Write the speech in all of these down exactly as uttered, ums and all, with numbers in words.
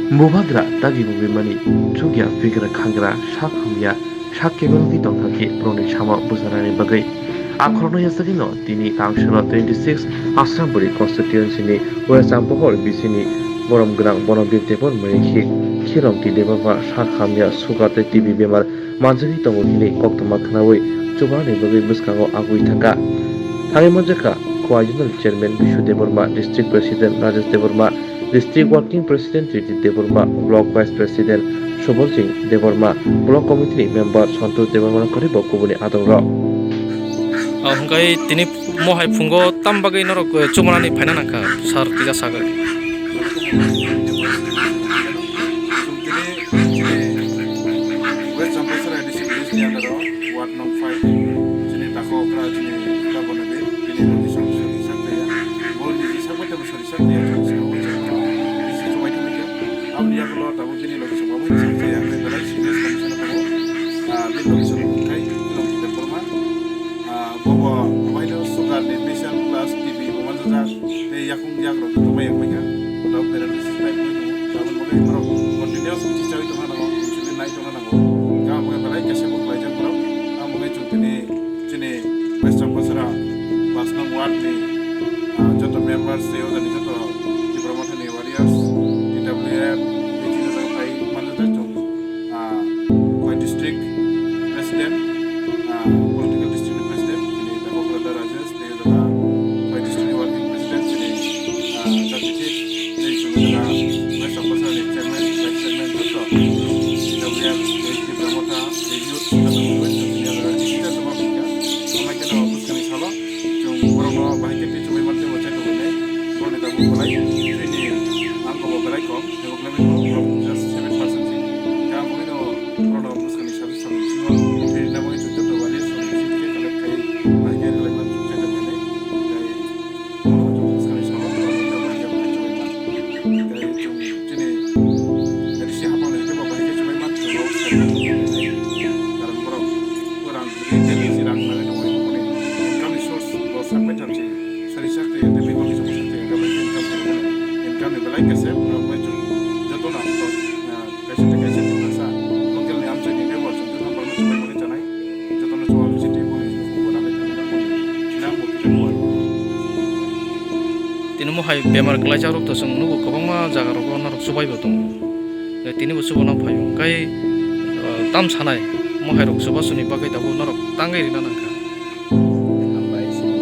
Bubagra dagi bubimani chukya pigra khangra sak hamya sak kebengwi tongkha khe borokni samo bwchanani bagwi. Akhorokno yachagwino tini tangsholo twenty six Asrambori constituency ni West Ampohor B C ni borom gwnang Bonobir Debbarma ni khi Khiromti Debbarma sak hamya sugar tei T B bemar manjagwi tongo hinwi koktwma khnaui chubanani bagwi bwskango agwi thangkha. Thangwi manjakha Khowai Zonal Chairman Bishu Debbarma, District President Rajesh Debbarma, District Working President Riti Debbarma, Block Vice President Subal Singh Debbarma, Block Committee ni Member Santosh Debbarma no kwrwi bo kubuni adongrok. Ah, hwnkhe tini mohai phungo tam bagwi norok, eh, chubanani phaina nangkha, sir tisa sagwi. West Champhaichara A D C village ni under o ward nong five, chini Dakha Okra, chini Bonobir, bini location sori sak taya. Bo niji sak bai tamo sori sak taya, chini saka bo chini bisi chubai tamo kya. Aboni yagulo tamo bini location abo sak taya, ang belai serious condition o tongo. Ah, bini location bo khai, Khiromti Debbarma. Ah, bobo baino sugar ni patient plus T B bo manjak, tei yakung yakrok tongmai yang paikha, tei paralysis type wngwi tongo. Tabuk bagwi borok continuous bisi chawi tongna nango, insulin nai tongna nango. Tamo bagwi belai kaisa bo khlaijak borok. Tamo bagwi chwng tini chini West Champhaichara pas nong ward ni, ah, joto members tei ojani joto Tipra Mothani warriors, T W F, tei chini jaga phai manjak chwng, ah, Khowai district president, ah, political district president, chini Dakha Okra Rajesh, tei jaga Khowai district working president, chini, ah, Jati Chief, tei chini jaga West Champhaichara ni chairman, vice chairman, joto T W F, tei Tipra Motha, tei youth, joto chini jaga, chini jaga, chini jaga, chini jaga, chini jaga, chwng borokno bahai khe twi chumui mantwi bo chai tongwi nai. Borokni tabuk belai twi ni ang bo belai kok, tabuk lemai bo borok just seven percent se. Khe ang bagwino borokno bwskangni sabi samung bisingo twi rwna bagwi chwng joto wali samung bising khe collect khai bahai khe rwlai man chwng chai tongwi nai. Tei borokno chwng bwskangni samung borokno bahai khe chumui man. Tei chwng chini A D C hapang ni khe bo bahai khe chumui man chwng rok sai. Karon borok Rang, daily si rang nangwi tongo, income ni source bo sak bai thamchi, sari sak twi, tei bebak ni source sak twi, income ni income twi, income ni belai kese, borok bai chwng joto no, ah, kaisa tei kaisa tei kaisa, local ni amchai ni neighbor chwng joto borok no chwng bai mani chanai, joto no chwng bai city bo ni bo nangwi thangwi nang bo kisa kuar. Tini mohai bemar kwlaijak rok to chwng nugo, kwbangma jaga rogo norok chubai bo tongo. Tini bo chubo no phaio, kai, ah, tam sanai, mohai rok chuba chuni bagwi tabuk norok tangwi rina nangkha. Hambai sini,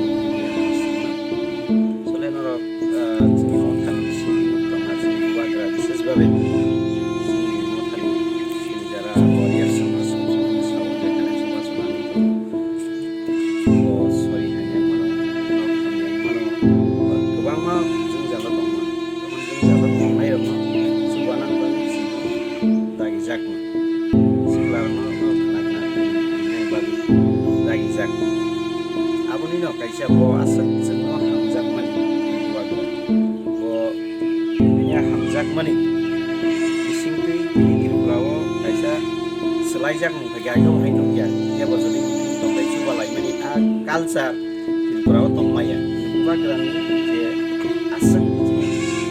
sole norok, ah, chini Mothani sini tongma chini bubagra bises babe chini Mothani sini jara warrior samaj song song sao, ekhane chuba chunani tongo. Bo sori hai yang mano, nok ham yang mano, kwbangma jwngjalo tongma. Tongma jwngjalo tongnairokno chubanani bagwi chwngno dagijakma. Siklarokno khna khna tongmani bagwi dagijakma. Abonino kaisa bo aswk chwngno hamjakmani bubagra. Bo bini hamjakmani bisingtwi bini Tripurao kaisa swlaijakmung phaikha, age bo hai nukya. Kebo jodi tongbai chubalaimani a culture Tripurao tongmaya. Bubagrani je aswk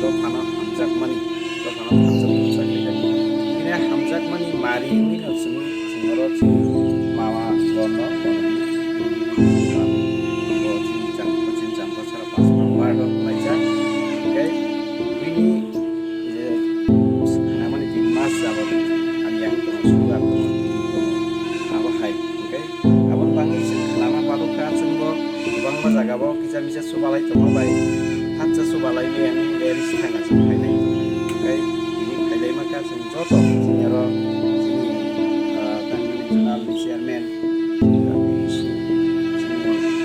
dophano hamjakmani, dophano hamjakmung chakri kha. Bini hamjakmani mari wngwino chwngwi chwng oro chwng mama borno bo chini chang, chini chang bwsarok. Pas number rok khlaijak. Hingke bini je khnamani tin mas jagao hamya wng tongo, sugar tongo, tini tongo. Abo hai hingke aboni bagwi chwng khnama palukha, chwngbo kwbangma jagao kisa misa subalai tongma bai, hatsa subalai bai ang berisi thangna chwng phainai. Hingke tini phailaima kha chwng joto chini oro chini, ah, tangmani zonal ni chairman, chini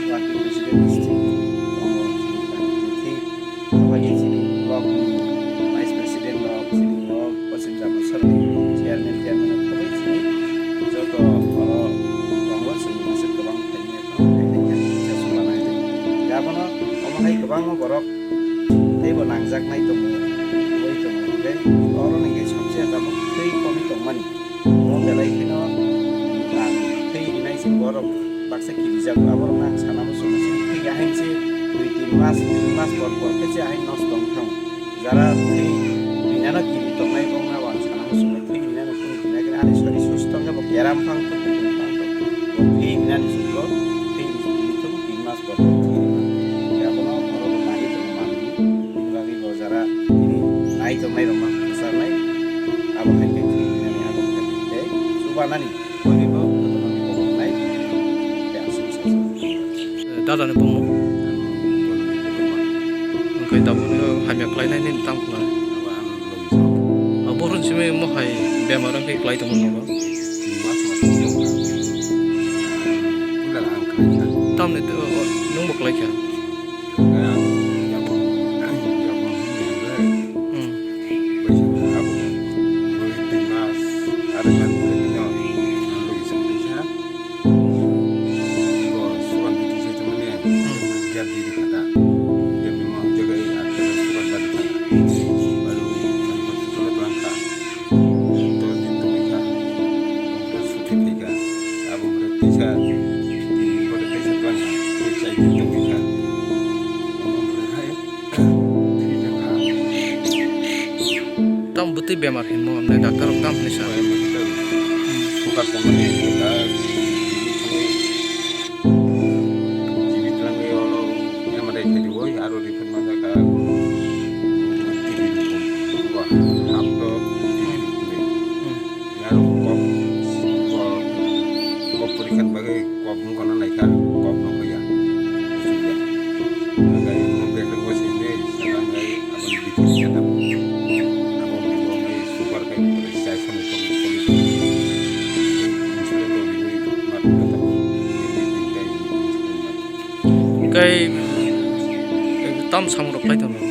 working president district ni tongo, chini tangmani thik. Aboni chini block ni vice president rok, chini o Paschim Jambusar ni chairman, chairman rok kwbui chini joto oro tongo, chini aswk kwbang phaini phano phainai khe kisa suma nai. Abono omo hai kwbangma borok teibo nangjaknai tongo, oi tongo, tei oro ni khe sabse tabuk tei komwi tongmani. Omo belai kheno ang thwi rinai se borok baksa kirijago, aborokno ang sana muchungo se thwi ahai se dui tin mas, tin mas por por khe se ahai nosto wng thang. Jara thwi rinano kiri tongnai bo Ani suklo, tei ni sukli tum tin mas borok thwirima. Yabono borok nai tongma, bini bagwi bo jara, bini nai tongnai rok ma kwchar nai, abo hai khe thwirima ni abo khe tei chubanani, boni bo jotono ni kok nai, tei aswk sa sa. Dada ni bumung. Hwnkhe tabuk hamya khlainai nini tamo khlai. Abo ang logi sa. Abo rwn simi mo hai bemar wngkhe klai tongma nogo. Mas mas. Tamni to, o, nwng bo klai kha? Hmm. Dos din tongwi kha, suthi thai kha, abo hwnkhe teisa, tini hwnkhe teisa twlang kha, tei chai din tongwi kha, omo hwnkhe hai, tini thang kha. Tamo bwtwi bemar hinmo, amne doctor rok tamo hinwi sa? Sugar tongmani, tini thangwi, tini thangwi oro M R I khaidi, oi, aro refer manjak, ah, tini, hapto, tini. Hmm. Aro kok, kok, kok porikha ni bagwi kok wngkha na naikha, kok no hoya. Nagai mo bag rok bo simi, saka nagai aboni bithi ni kata. Abo ni bo ngai super kai sai soni soni soni. Insulin rok riwi mat kata. Kai tam samung rok khlai tongo.